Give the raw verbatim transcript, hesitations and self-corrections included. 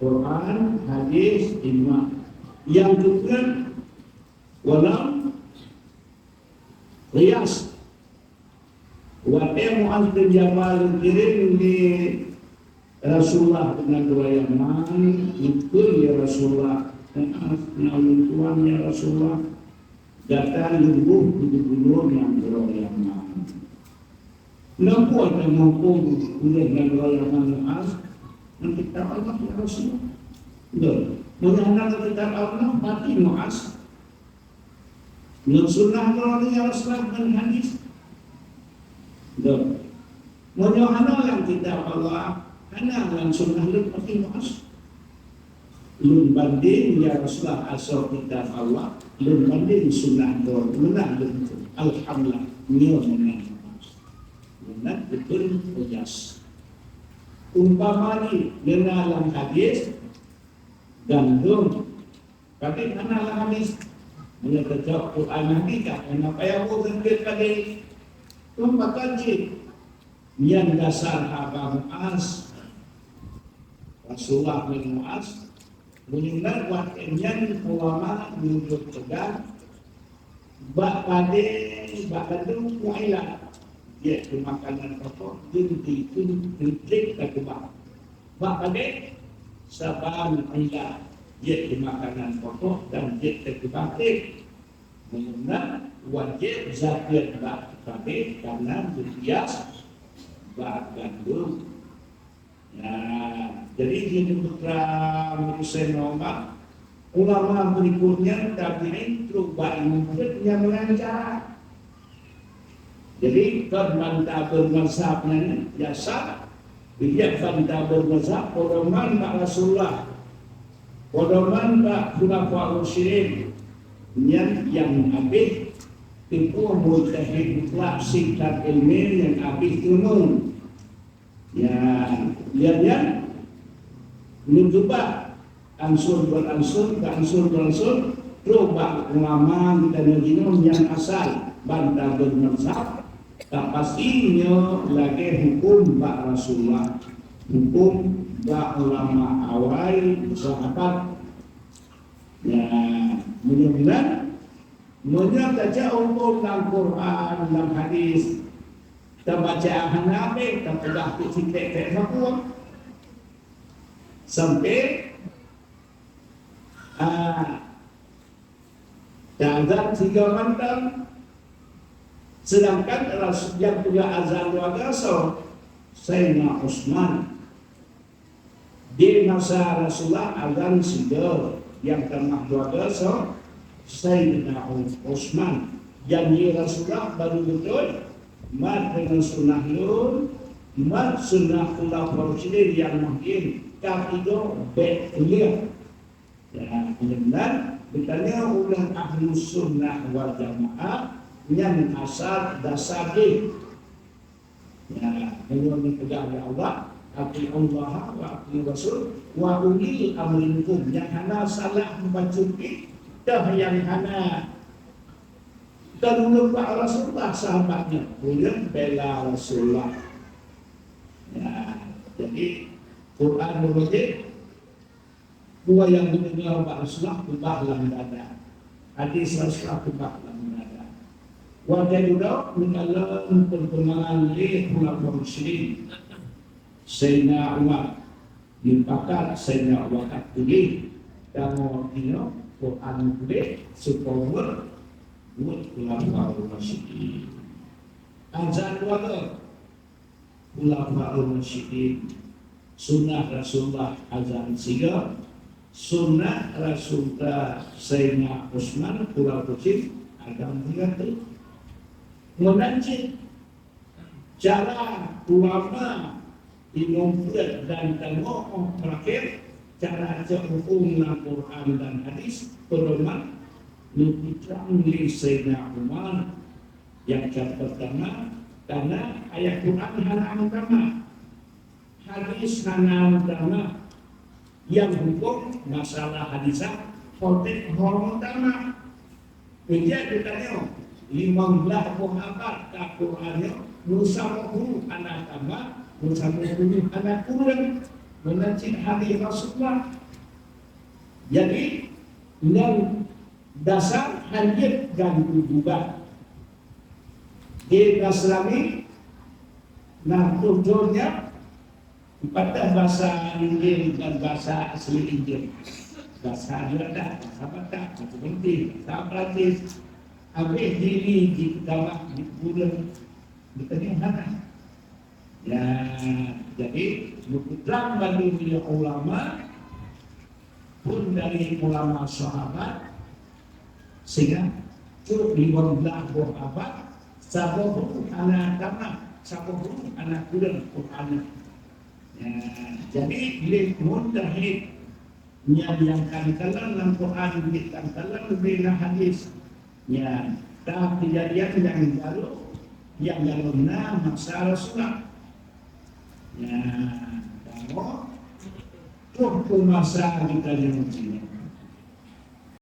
Quran, hadis, ijma. Nyang keupeuet, walam qiyas. Watée Muaz bin Jabal geukirém lé Rasulullah keu nanggroe Yaman, geukheun lé Rasulullah, "Muaz, na ulôn tuan, ya Rasulullah, gata lôn boh keu gubunur nanggroe Yaman." Nanggroe Yaman, Muaz, nang kitab Allah, ya Rasulullah. Nyoe, meunyoe hana kitab Allah, mati Muaz. Ngon sunnah droeneuh nyang seulah ngon hadis. Dong. Meunyoe hana lam kitab Allah, hana lam sunnah lôn pasti Muaz. Lôn banding, ya Rasulullah, asoe kitab Allah, lôn banding sunnah droeneuh, meunan lôn. Alhamdulillah, nyoe meunan. Meunan beutôi peugah. Umpama jih, neunan lam hadis, gandom. Padé hana lam hadis. Meunyoe teucok Quran Nabi ka hana payah boh seukeut padé. Peue pakon cit nyan dasar haba Muaz. Rasulullah ngon Muaz. Meunyoe na watée nyan ulama meunyoe peugah bak padé, bak bandum muailat, jeuet keu makanan pokok, jeuet keu, jeuet keu keubah. Bak padé, saban ilat jeuet keu makanan pokok dan jeuet keu keubah. Meunyoe na wajéb zakeuet bak padé karena geuhias bak gandom. Nah, jadi di putra Husain Umar, ulama berikutnya tabi'in trok bak Imam Ahmad nyang meulancar. Jadi, kon banta bermazhab nyan biasa. Bijak banta bermazhab, pedoman bak Rasulullah. Pedoman bak Khulafa Rasyidin. Nyan nyang habéh teupeu mujtahid mutlak sitat ilmu nyang habéh teumong. Ya, ya, ya. Nyoe coba ansur beransur, beransur beransur, trok bak ulama geutanyoe jinoe nyang asal ban tabeurmazhab, tapasti nyoe lagée huköm bak Rasulullah, huköm bak ulama awai, sahabat. Ya, meunyoe meunan, meunyoe tajak huköm lam Quran, lam hadis, tabaca hana habéh, tapeugah keu siték-siték sapeue. Sampai, ah, taazan sigoe mantong. Sedangkan ras-, nyang peugah azan dua goe soe? Saidina Utsman. Di masa Rasulullah azan sigoe, nyang tamah dua goe soe? Saidina Utsman. Janji Rasulullah baru beutôi, mat deungon sunnah lôn, mat sunnah Khulafa Rasyidin nyang makin ka tiga bék kuliah. Ya, meunan, geutanyoe ureuëng Ahlus Sunnah wal Jamaah nyan asal dasar jih. Ya, meunyoe neupeugah lé Allah, "Atiullaha wa atiur Rasul wa ulil amri minkum." Nyang hana salah meubacut pih, toh nyang hana teunolong bak Rasulullah, sahabatnya, ulôn bela Rasulullah. Ya, jadi, Quran meunurut Dua nyang geudeungoe bak Rasulullah keubah lam dada. Hadis Rasulullah keubah lam dada. Watée dudoe meukalon peurkembangan lé Khulafa Rasyidin. Saidina Umar, meupakat Saidina Abu Bakar tuléh, kamoe inoe Quran tuléh, sipoh buet, buet Khulafa Rasyidin. Azan dua goe. Khulafaur Rasyidin. Sunnah Rasulullah azan sigoe, sunnah Rasulullah Saidina Utsman, Khulafaur Rasyidin, azan sigoe teuk. Meunan cit cara ulama Imam Peuet dan tanyoe terakhir, cara cok huköm lam Quran dan hadis, pedoman, neupeutrang lé Saidina Umar. Nyang ka peurtama, karena ayat Quran hana meutamah, hadis hana meutamah, nyang huköm masalah hadisah, konteks ho meutamah. Meunyoe geutanyoe, limong blaih boh abad ka Quran nyoe, meusaboh huruf hana tamah, meusaboh huruf hana kureueng. Meunan cit hadis Rasulullah. Jadi, ngon dasar hanjeuet ganti juga. Di Nasrani, na tujuannya, patah bahasa Injil dan bahasa asli Injil. Bahasa Juanda, bahasa Batak, bahasa Putih, bahasa Perancis. Habis diri di Jawa, di Pura, di Tengah sana. Ya, jadi, meupeudang bandum ulama, pun dari ulama sahabat, sehingga cuk limong blah boh abad, saboh hana tamat, saboh hana kurang Quran. Ya, jadi, lé mujtahid, nyan nyang kan kalon lam Quran, nyang kan kalon leubeh na hadis. Nyan, tapi kejadian nyang jaloe, nyang jaloe na masa Rasulullah. Nyan, kamoe, tuh pun masa kita nyang sini.